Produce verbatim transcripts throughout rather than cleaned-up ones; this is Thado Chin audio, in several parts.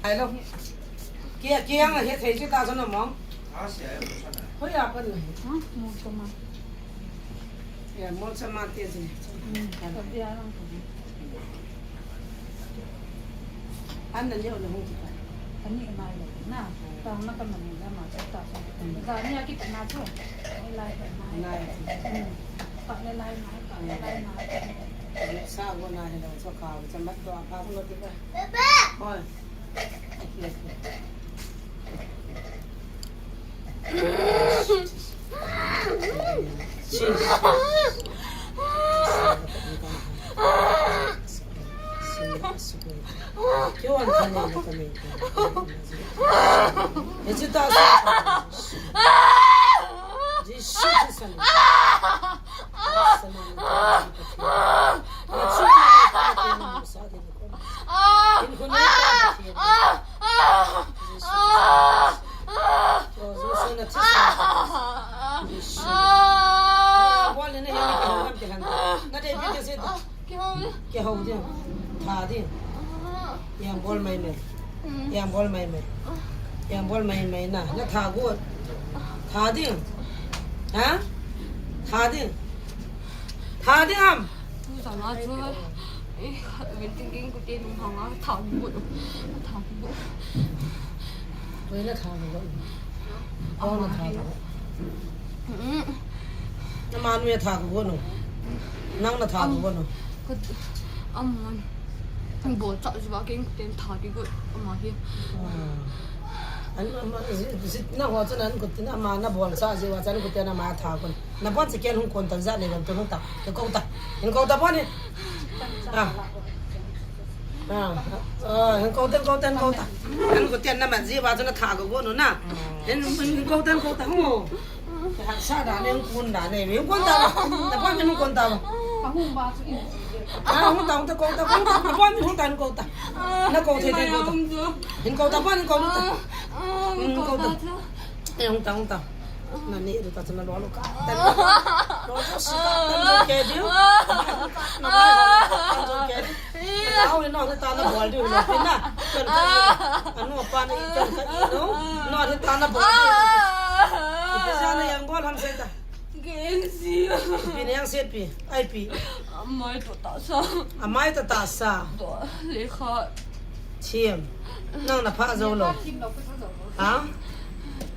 Hello. Kia, kia nga he thei chu ta chu na mo. Hoi a pan na. Ha? Mo chu ma. Ya, mo chu ma te ji. Hmm. Ka dia lang ko. An na leo na hung ti pa. Ani ka mai lo na. Ta na ka man na ma chu ta chu. Ka ni a ki ta na chu. Lai ka mai. Lai. Hmm. Ka le lai mai, ka le lai mai. Sa go na he lo chu ka, chu mat to a pa chu ti pa. Baba. Hoi. Kihou ding. Tha ding. Yang bol mai mai. Yang bol mai mai. Yang bol mai mai na. Na tha got. Tha ding. Ha? Tha ding. Tha ding ham. Tu jana chu, eh, waiting game kute lung hang a, tha got. Tha got. Koi na tha got. Koi na tha got. Mm. Na manu ya tha got no. Nang na tha got no. Kat, aman. Bol cha jiva keng ten tha di got. Ama hi. Ah. An, ama, zi, zi, na ho chu nan kut tin ama na bol cha jiva chan kut ten ama tha got. Na bon si ken hung kon tan ja ne lam tu hung ta. Ke ko ta. In ko ta bon ni. Ah. Ah, ah, hung ko ten, ko ten, ko ta. Hung ko ten na man ji ba chu na tha ko ko no na. Hung, hung ko ten, ko ta, hung. Sa da ne, hung kun da ne, hung kon ta ba. Na pa hung kon ta ba. Ah, hung ta, hung ta, ko ta, ko ta. Na pa hung ta, ko ta. Na ko the, the, ko ta. Hung ko ta ba, hung ko ta. Hung ko ta. Eh, hung ta, hung ta. Na ni du ta chana lo lo ka. Tan lo. Lo lo si ka. Tan lo ke diu. Na lo lo tan lo ke diu. Na au no ta na bol diu lo pina. Kan ka. Anu pa ni kan ka no. No ta na bol diu. Ipi sa na yang bol ham se ta. Gengsi. Ipi na yang se pi. Ai pi. Amai to ta sa. Amai to ta sa. To le kha. Thiam. Nang na pha zo lo. Ha?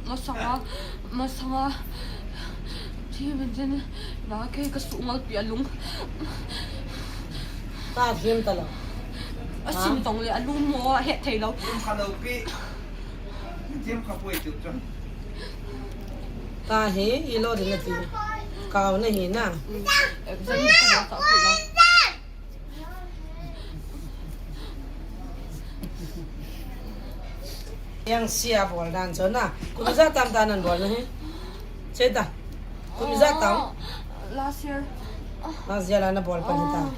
Masanga, masanga. Thiam in chen, na kei ka su ngal pi alung. Ta thiam ta lo. A sim tong le alung mo a het thei lo. Thiam kha lo pi. Thiam kha poi tu chon. Ta hi, i lo ding na ti. Kau na hi na. Mm. Exam hi ka sa ku na. Yang sia bol dan chu na. Kum ijat tam ta nan bol na hi. Che ta. Kum ijat tam. Oh, last year. Last year la na bol pa ni ta. Oh.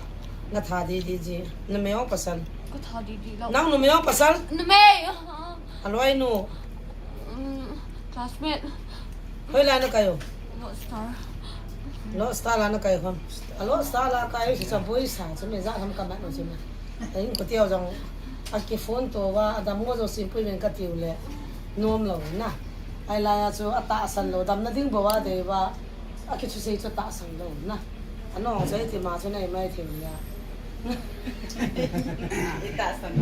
Na tha di di ji. Na me ong pasal. Ka tha di di lo. Nang nu me ong pasal? Nu me. Aloi nu. Mm, classmate. Hoi la na kayo. Lodestar. Lodestar la na kai khom. A Lodestar la kai si chaboi sa chu me ja tham ka mat no chu me. Ai ko tiu jong a ki phone to va a dam ngo jo sim pui men ka tiu le. Nom lo na. Ai la ya chu a tahsan lo dam na ding bo va de va. A ki chu sei chu tahsan lo na. A no sei ti ma chu nei mai thei ya.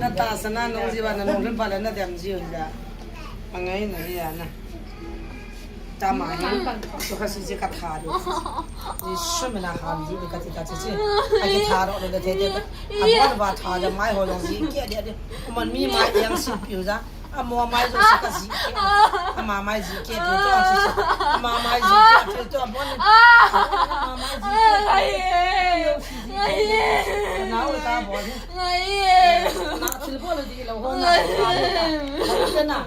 Na tahsan na no ji va na no len pa le na dem ji ya. A ngai na ya na. Tama hi, so ka si ji ka tha di. Ji sum na ham ji di ka ti ka ti si. A ki tha ro le te te. A bon ba tha da mai ho long ji ke de de. Man mi mai yang si piu ja. A mo mai jo si ka ji ke. A ma mai ji ke piu to si. A ma mai ji ke piu to bon. A ma mai ji ke. Yo si ji. Na u ta bon. Na til bo le di lo ho na. Na.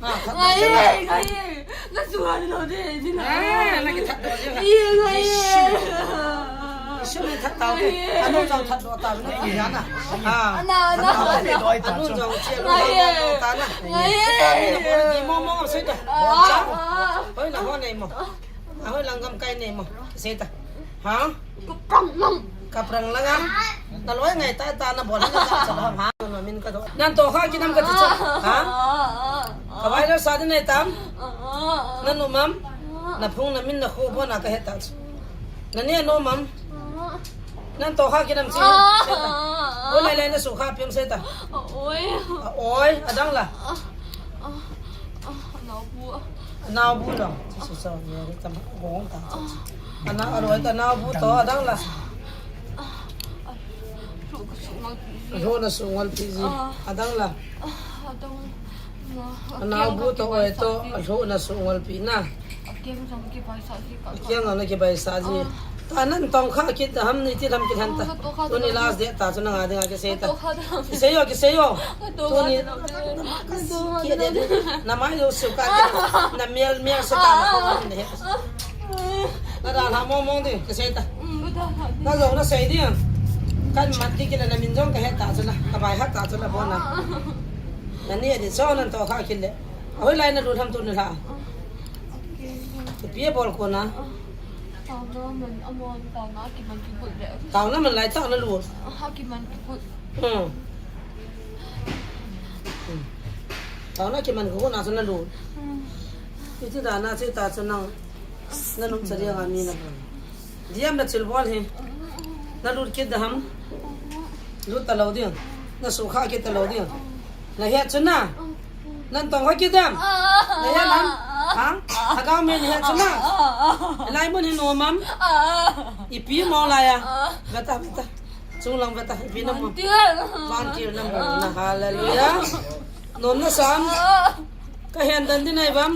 Ah, ngai, ngai. Na suan lo de, ni na. Ah, na ki that do de. Ye, ngai. Isu ni that tao. Anu jong that do tao na ki ya na. Ah. Ana, ana. Anu jong che lo ta na. Ngai. Ni mo mo se ta. Ah, ah. Ahoi lang gamkai nei mo. Sei ta. Ha? Kaprang lang. Kaprang lang a. Naloi ngai ta ta nabol na ja cha ha. Namin ka do. Nan to kha kit nam kati cha. Ha? Ka viral sa ding nei tam? Nanu mam? Naphung namin nakho bon a kahe ta. Nani anu mam? Nan to kha kit nam chi. Sei ta. O lai lai nasu kha piang sei ta. Oi. Oi, adang la. Anaobu. Anaobu lo. Chi su sa ni ri tam gong ta. Ana aloi ta anaobu to adang la. Alho nasu ngol pi ji. Adang la. Anaobu to oi to alho nasu ngol pi na. Akiang na kibai sa ji. Ta nan tong kha kit ham ni ti lam kit han ta. Tuni last day ta chu nanga dinga kisei ta. Kisei yo, kisei yo. Tuni. Ki de. Namai lo su ka. Na mial mial su ta na ko ni he. Na da la mo mo ding kisei ta. Na lo na sei ding. Kan mat di kila na min jong kahe ta chu la. Kabai ha ta chu la bona. Nani di so nan to kha kit le. Ahoi lai nalut ham tuni la. Ipi abol kona. Taona man amon, taona kiman kikut le. Taona man lai taona lut. Ha kiman kikut. Hmm. Hmm. Taona kiman kikut na chu nalut. Hmm. Iti da na che ta chu nang. Nanung chari anga mi nabol. Diam na chil bol hi. Nalut kit da ham. Lut ta lo ding. Nasu kha kit ta lo ding. Na het chu na. Nan tong kha kit dam. Na het nam. Ha? Lhagao me na het chu na. Lai mun hi nom am. Ipi mo lai a. Beta, beta. Chung lang beta. Ipi nam mo. Vantil nam mo. Na hallelujah. Nom na sam. Ka hen dan din ai bam.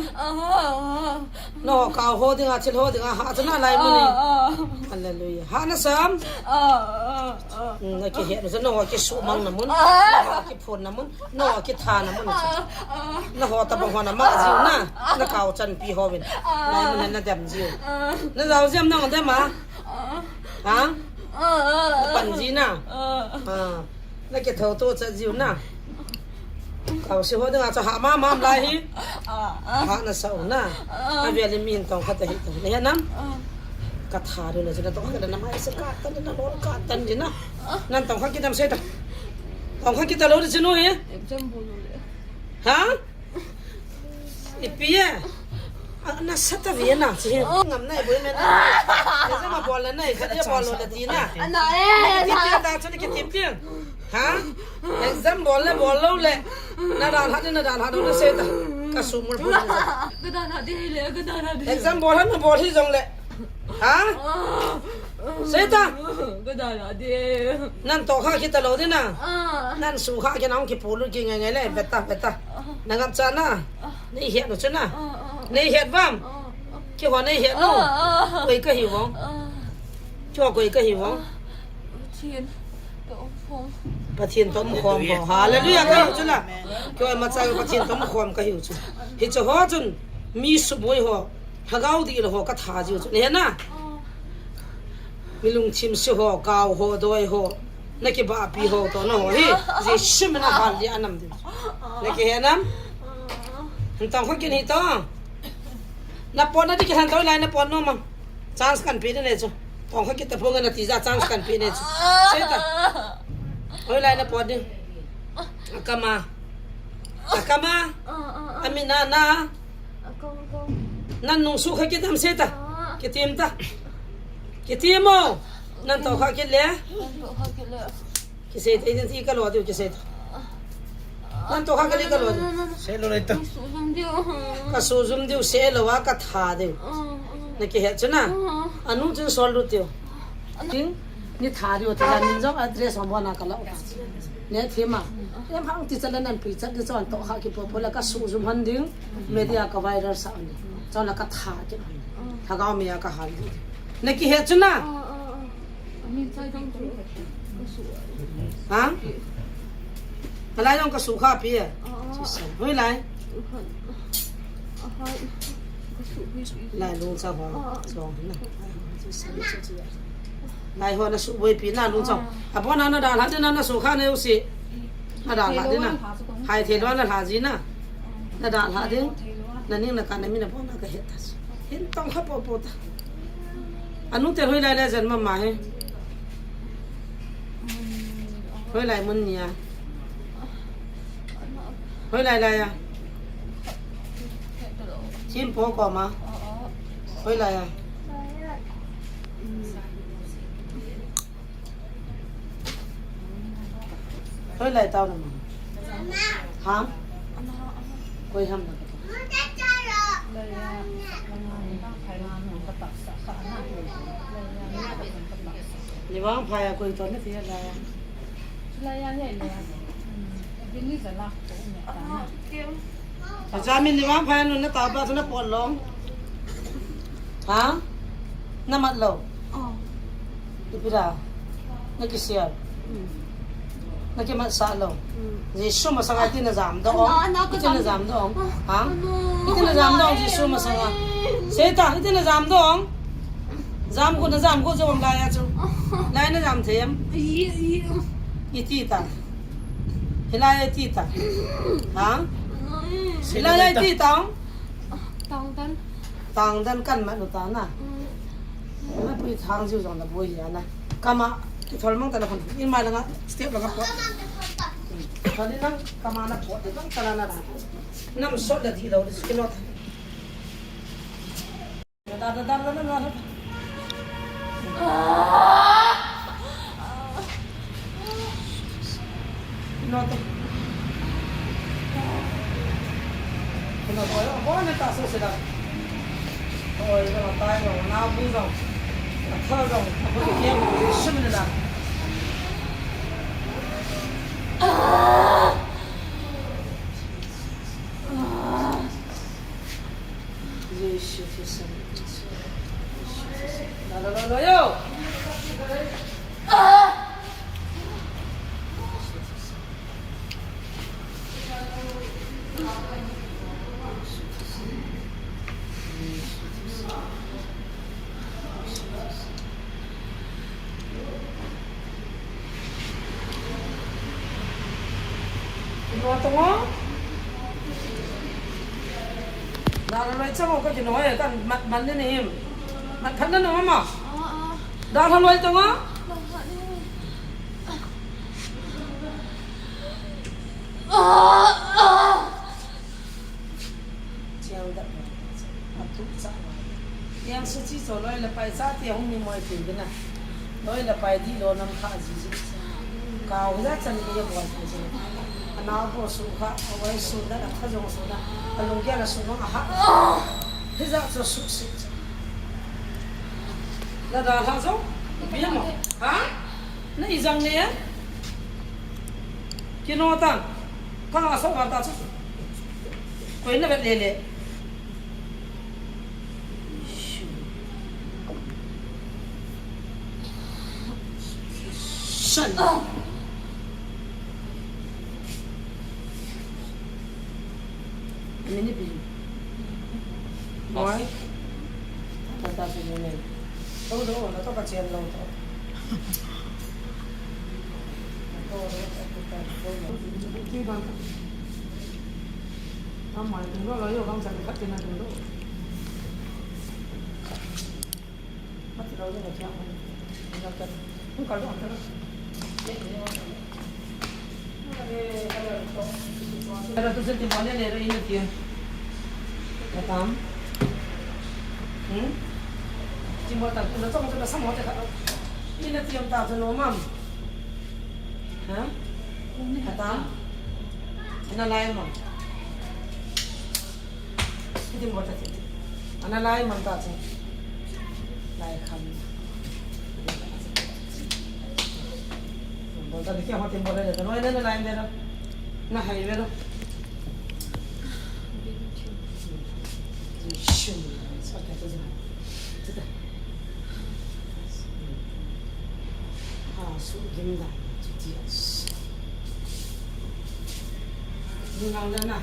No, ka ho ding a, thil ho ding a, ha chu na lai mun ni. Hallelujah. Ha na sam. Hmm, na kihet na chu, no, kisu mang na mun. No, kiphun na mun. No, kitha na mun. Na ho tabang ho na mang jiu na. Na kau chan pi ho vin. Lai mun na dem jiu. Na jao jiam na dem a. Ha? Na pan ji na. Ha. Na kitho to cha jiu na. Kau si ho ding a cha ha ma mam lai hi. Ha na sa u na. A vel in min tong kha ta hi ta. Na he nam. Ka tha ri na chu na tong kha na mai sa ka tan na lo ka tan di na. Nan tong kha kit dam sei ta. Tong kha kit ta lo di chu nu hi. Exam bol lo le. Ha? Ipi e? A, na sa ta ve na, chi. Ngam nai boi me na. Exam a bol le nai, khat e bol lo le ti na. Ana e, ti na. Ti ta chu na ki ti pi. Ha? Exam bol le, bol lo le. Na dan ha de, na dan ha de, na sei ta. Ka su mur bol le. Ka dan ha de le, ka dan ha de. Exam bol ha na bol hi jong le. Ha? Sei ta. Ka dan ha de. Nan to kha kit ta lo de na. Nan su kha kit na hung kipu lut kit ngai ngai le, beta, beta. Na ngap cha na. Nei het nu chu na. Nei het vam. Keiho nei het nu. Koi ka hi vong. Keiho koi ka hi vong. Pathen toh um khom ho. Hallelujah ka hi chu la. Keiho ma cha Pathen toh um khom ka hi chu. Hiche ho chun mi suboi ho. Lhagao dih lou ho ka tha jiu chu. Nei het na. Mi lungthim se ho, kau ho, doi ho. Na kibahpi ho toh na ho hi. Jesu min a hal dia nam ding. Na kihe nam? Tong kha kit hi toh. Na pon na di kihen toh lai na pon nom am. Chance kan pe di nei chu. Tong kha kit ta pon na ti ja chance kan pe nei chu. Sei ta. Oi lai na pon di. Akama. Akama. Ami na na. Nan nung su kha kit am sei ta. Kitim ta. Kitim o. Nan to kha kit le. Kisei ta, itin ti ka lo diu kisei ta. Nan to kha kali ka lo diu. Sei lo le ta. Ka su jum diu sei lo a ka tha diu. Na kihet chu na. Anu chun sol lut diu. Ting, ni tha diu ta, nin jong address hom bona ka lo ta. Ne thima. Em hang ti chala nan pi chat di chon to kha ki po po la ka su jum han ding. Media ka viral sa ni. Chon la ka tha ki. Lhagao me a ka hal di. Na kihet chu na. Ha? Alai jong ka su kha pi e. Hoi lai. Lai lungcha ho. Jong na. Lai ho na suboipi na lungcha. Abona na dalha ding na, na su kha na u si. Na dalha ding na. Hai thei lo na lha ji na. Na dalha ding. Na ning na ka na mi na bona ka het ta. Hin tong kha popo ta. Anu te hoilai lai jan mama he. Hoilai mun nia. Hoilai lai a. Chim po ko ma. Hoilai a. Hoilai tao na ma. Ha? Koi ham na. Ni vang phai a koi to na ti la. Acha min ni vang phai nun na ta pa tu na pon long. Ha? Na mat lo. Ipi da? Na kisial. Na kimat sa lo. Jesu masanga iti na jam dong. Iti na jam dong. Ha? Iti na jam dong Jesu masanga. Seta, iti na jam dong. Jam ko na jam ko jong lai a chu. Lai na jam them. Iti ta. Hilai iti ta. Ha? Hilai iti ta. Tang dan. Tang dan kan mat nu ta na. Na pui thang jiu jong na boi ya na. Kama, ki thol mang ta na khon. In ma la nga, step la nga pot. Thol in lang, kama na pot, lang ta la na. Nam sot la di lo, di skin not. Da, da, da, da, da, da. Note. Kino ko, ko ne ta so se da. Oi, ko tai ko, na bu jong. Tha jong, ko ke ko, shim ne da. Jesu Kristo. Lo, lo, lo, lo, yo. Kino tong o. Dara loi chang o ka kino e kan mat man ni ni him. Mat phat na no ma. Dara loi tong o. Chiang da. Atu cha. Yang sa chi cho loi le pai cha ti hung ni moi ti na. Loi le pai di lo nam kha ji ji. Kau ja chan ni ya bol kha ji. Ana bo su kha, awai su da, a kha jong su da. A lung ya la su nong a ha. Hi ja cho su si. La da ha jong. Bi mo. Ha? Na i jang ne. Kino tang. Ka nga so wa ta chu. Koi na vet le le. San. Mini bi. Moi. Ta ta su ni ne. To do, na to ka chen lo to. Era tu se ti mane le re ina ti. Katam. Hmm? Ti mo ta, na tong na sa mo te ka. Ina ti am ta no mam. Ha? Katam. Ina lai mam. Iti mo ta ti. Ana lai man ta ti. Lai kham. Bo ta ni kya hote bo le ta. No, na lai de na. Na hai ve lo. Shum. Sa ka ta. Ta ta. Ha, su gim da. Ti ti. Ni nang da na.